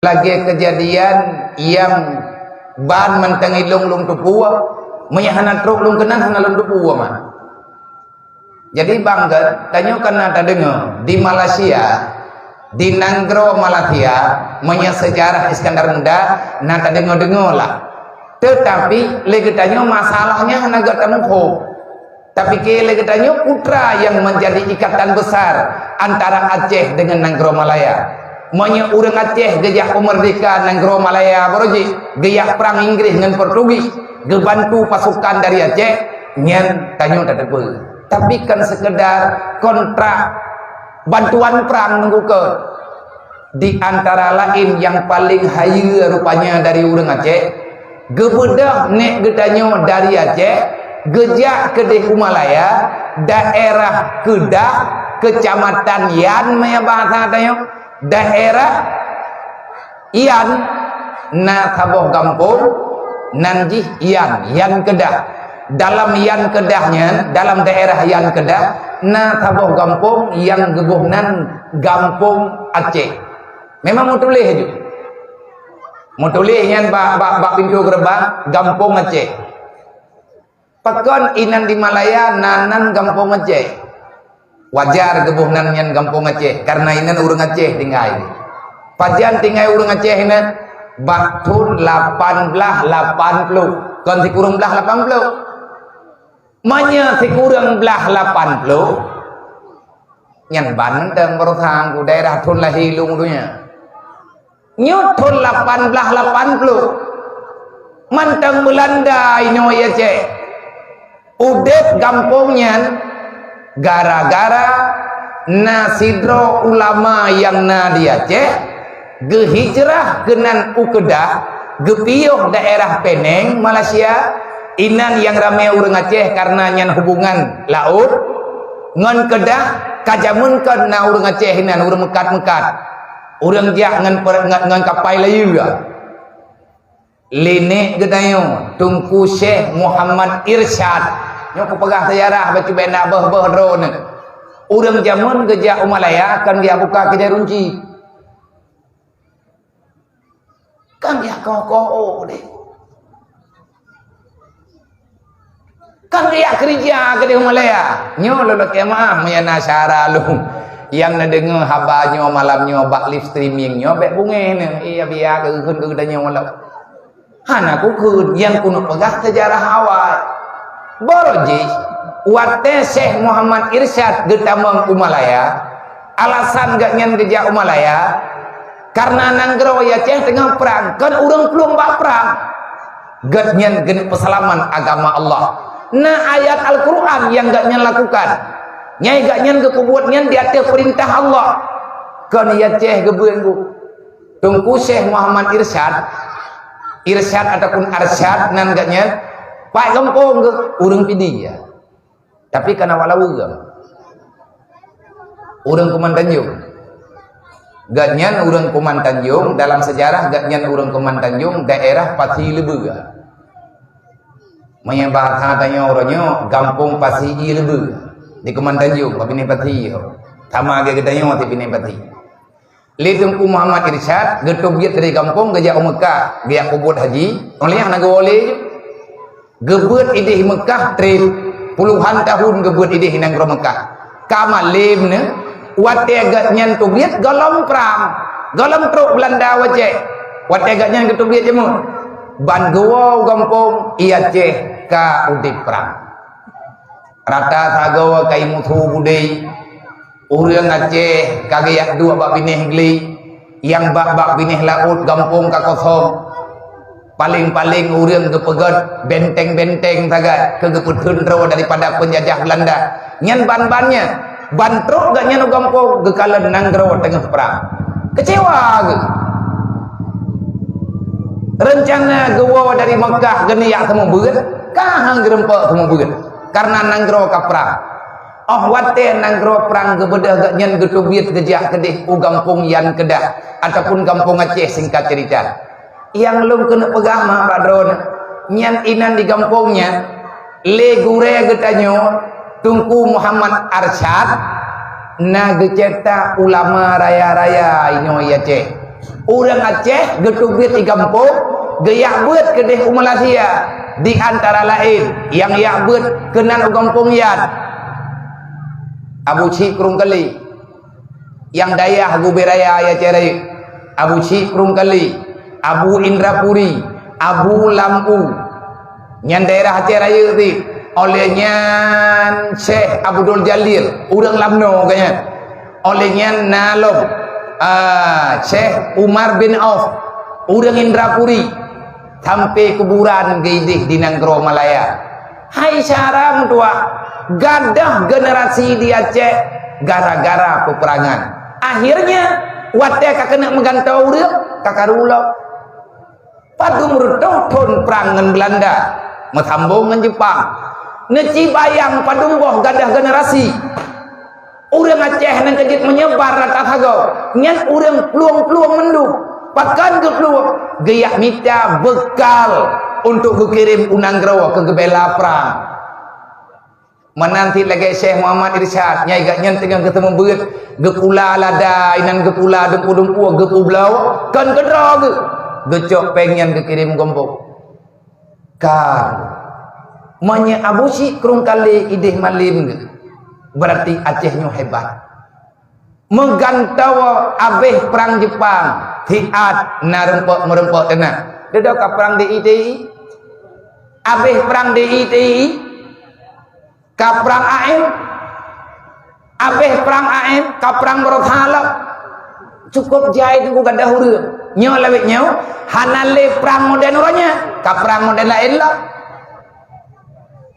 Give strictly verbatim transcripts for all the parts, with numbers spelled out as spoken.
Lagée keujadian nyang ban mantong ilong lôn teupeue, meunyoe hana trok lôn keunan hana lôn teupeue mah. Jadi bangga tanyoe kana tadeungoe di Malaysia, di nanggroe Malaysia, meunyoe seujarah Iskandar Muda na tadeungoe-deungoe lah. Teutapi lé geutanyoe masalahnya hana geutanyoe ho. Tapi keu lé geutanyoe putra nyang meunjadi ikatan besar antara Aceh deungon nanggroe Malaya. Meunyoe ureuëng Aceh geujak peumeurdeka nanggroe Malaya baroe jih, geujak prang Inggris ngon Portugis, geubantu pasukan dari Aceh, nyan tanyoe tateupeue. Tapi kan sekedar kontrak bantuan prang nunggu ke. Di antara laén nyang paleng hayeue rupanya dari ureuëng Aceh, geubeudôh nék geutanyoe dari Aceh, geujak keudeh u Malaya, daerah Keudah, Kecamatan Yan, meunyoe bahasa tanyoe, daerah Yan, na saboh gampông, nan jih Yan, Yan Keudah. Dalam Yan Keudah nyan, dalam daerah Yan Keudah, na saboh gampông nyang geuboh nan Gampông Aceh. Memang meutuléh ju. Meutuléh nyan bak, bak, bak pintoe geureubang, Gampông Aceh. Pakon inan di Malaya na nan Gampông Aceh. Wajar geuboh nan nyan Gampông Aceh, karena inan ureuëng Aceh tinggai. Pajan tinggai ureuëng Aceh inan? Bak thon lapan blaih lapan ploh, kon sikureueng blaih lapan ploh. Meunyoe sikureueng blaih lapan ploh, nyan ban mantong baroesa ku daerah thon lahé lôn donya. Nyoe thon lapan blaih lapan ploh, mantong Beulanda inoe Aceh. Udeb gampông nyan gara-gara na sidroe ulama nyang na di Aceh geuhijrah keunan u Keudah, geupiôh daerah Penang, Malaysia. Inan nyang ramé ureuëng Aceh karena nyan hubungan laôt ngon Keudah. Ka jameun kon na ureuëng Aceh inan, ureuëng meukat-meukat. Ureuëng jak ngon per-, ngon, ngon kapai layeue. Lé nék geutanyoe, Teungku Syekh Muhammad Irsyad. Nyoe kupeugah seujarah, bacut bèk na beuh-beuh droeneuh. Ureuëng jameun geujak u Malaya kan geujak buka keudè runci. Kan geujak koh-koh deh. Kan geujak keurija keudeh u Malaya. Nyoe lôn lakèe meu'ah meunyo na syedara lôn nyang neudeungoe haba nyoe malam nyoe bak live streaming nyoe, bèk beungèh neuh. Iya, biya keu kheun keu geutanyoe lom. Hana kukheun, nyang keuneuk peugah seujarah awai. Baroe jih, watèe Syekh Muhammad Irsyad geutamong u Malaya, alasan gobnyan geujak u Malaya, karena nanggroe Aceh teungoh prang, kon ureuëng plueng bak prang. Gobnyan geuneuk peuseulamat agama Allah. Na ayat Al-Qur'an nyang gobnyan lakukan. Nyan gobnyan geupeubuet nyan di ateueh peurintah Allah. Kon Aceh geubeuet geuh. Teungku Syekh Muhammad Irsyad, Irsyad ataupun Arsyad nan gobnyan, pat gampông geuh, ureuëng Pidie. Tapi kana walaweue. Ureuëng Kuman Tanjong. Gobnyan ureuëng Kuman Tanjong, dalam sejarah gobnyan ureuëng Kuman Tanjong, daerah Pasi Leubue. Meunyo bahasa tanyoe uroe nyoe, gampông Pasi Ie Leubue. Di Kuman Tanjong, bak binéh Pasi. Sama lagèe geutanyoe di binéh Pasi. Lé Teungku Muhammad Irsyad geuteubiet dari gampông geujak u Meukah, geujak peubuet haji, óh lheueh nyan geuwoe lé. Geubeuet idéh Meukah trép, puluhan tahun geubeuet idéh nanggroe Meukah. Ka malém nyoe, watèe gobnyan teubiet gohlom prang, gohlom trok Beulanda u Aceh. Watèe gobnyan geuteubiet jameun, ban geuwoe u gampông, i Aceh ka udép prang. Rata sagoe ka imusu budé, ureuëng Aceh ka geujak duek bak binéh glé, nyang bak-bak binéh laôt gampông ka kosong. Paléng-paléng ureuëng geupeugöt benteng-benteng sagai keu geupeutheun droe daripada peunjajah Beulanda. Nyan ban-ban nyan, ban trok gobnyan u gampông geukalon nanggroe teungoh prang. Keucewa geuh. Reuncana geuwoe dari Meukah geuneuk jak seumeubeuet, ka han geureumpok seumeubeuet, kareuna nanggroe ka prang. Óh watèe nanggroe prang geubeudôh gobnyan geuteubiet geujak keudeh u gampông Yan Keudah ataupun gampông Aceh, singkat cerita. Nyang lôn keuneuk peugah mak bak droeneuh, nyan inan di gampông nyan, lé gurèe geutanyoe Teungku Muhammad Arsyad na geucetak ulama raya-raya inoe i Aceh. Ureuëng Aceh geuteubiet di gampông, geujak beuet keudeh u Malaysia. Di antara laén, nyang jak beuet keunan u gampông nyan, Abu Chik Krueng Kali. Nyang dayah Gube Raya ya Aceh Rayeuk, Abu Chik Krueng Kali, Abu Indrapuri, Abu Lam U. Nyan daerah Aceh Rayeuk teuh. Óh lheueh nyan Syekh Abdul Jalil, ureuëng Lamno geuh nyan. Óh lheueh nyan na lom, ah, Syekh Umar bin Auf, ureuëng Indrapuri, sampai kuburan geuideh di nanggroe Malaya. Hai syara meutuah, gadoh generasi di Aceh gara-gara peperangan. Akhirnya, watée ka keuneuk meugantoe ureuëng, ka karu lom. Padum reutôh thon prang ngon Beulanda, meusambong ngon Jeupang. Neuci bayang padum boh gadoh generasi. Ureuëng Aceh nyang keujeuet meunyebar rata sagoe, nyan ureuëng plueng-plueng mandum. Pakon geuplueng? Geujak mita beukal untuk geukirém u nanggroe keu geubela prang. Meunan cit lagée Syekh Muhammad Irsyad, nyang gobnyan teungoh geuteumeubeuet, geupula lada, inan geupula dumpeue-dumpeue, geupeubloe, kon keudroe geuh. Geucok péng nyan geukirém gombok. Ka. Meunyoe Abu Chik Krueng Kali ideh malem geuh, berarti Aceh nyoe hebat. Meugantoe abéh prang Jeupang, siat na reumpok-meureumpok teunak. Dudoe ka prang di I T I. Abéh prang di I T I, ka prang A M. Abéh prang A M, ka prang Beurosa lom. Cukôp jai teungku gadoh ureuëng. Nyoe lawét nyoe, hana lé prang modern uroe nyoe, ka prang modern laén lom.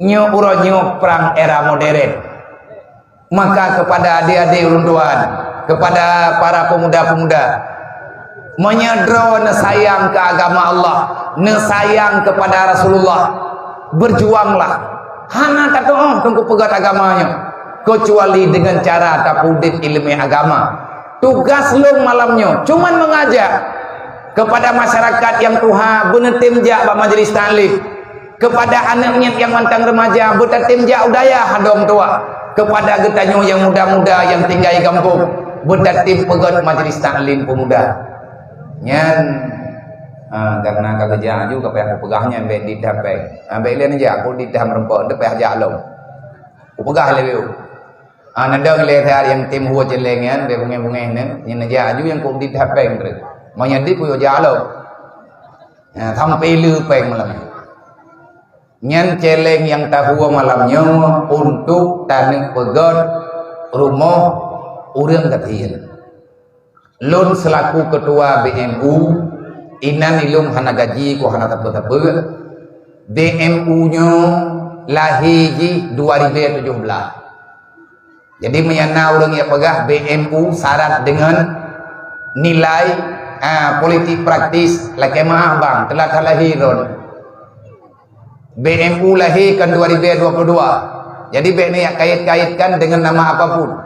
Nyoe uroe nyoe prang era modern. Maka kepada adik-adik ulôn tuan, kepada para pemuda-pemuda, meunyoe droe neusayang keu agama Allah, neusayang kepada Rasulullah, berjuanglah. Hana tatuoh teungku peugét agama nyoe, kecuali dengan cara tapeudeb iéleumé agama. Tugas lôn malam nyoe cuman mengajak kepada masyarakat nyang tuha beuneutem jak bak majlis taklim. Kepada aneuk miet nyang mantong remaja, beutatem jak u dayah adong tuak. Kepada geutanyoe nyang muda-muda nyang tinggai gampông, beutatem peugét majlis taklim pemuda. Nyan, ha, karena ka geujak aju, ka payah kupeugah nyan, bék didah péng. Ha, bék lé neujak, ku didah meureumpok, teuh payah jak lom. Kupeugah lé weu. Ha, neudong lé that nyang tem hue céléng nyan, bék bungéh-bungéh nyan, nyan neujak aju nyang ku didah péng treuk. Meunyoe dit kuyue jak lom. Ha, sampai le péng malam nyan. Nyan céléng nyang tahue malam nyoe untuk taneuk peugét rumoh ureuëng gasien. Lôn selaku ketua B M U, inan ilôn hana gaji ku hana sapeue-sapeue. B M U nyoe lahé jih dua ribu tujoh belas. Jadi meunyoe na ureuëng nyang peugah B M U syarat dengan nilai, ah, politik praktis, lakée meuáh bang, teulat that lahé droeneuh. B M U lahé kan dua ribu dua puluh dua. Jadi bék neuyak kait-kaitkan dengan nama apapun.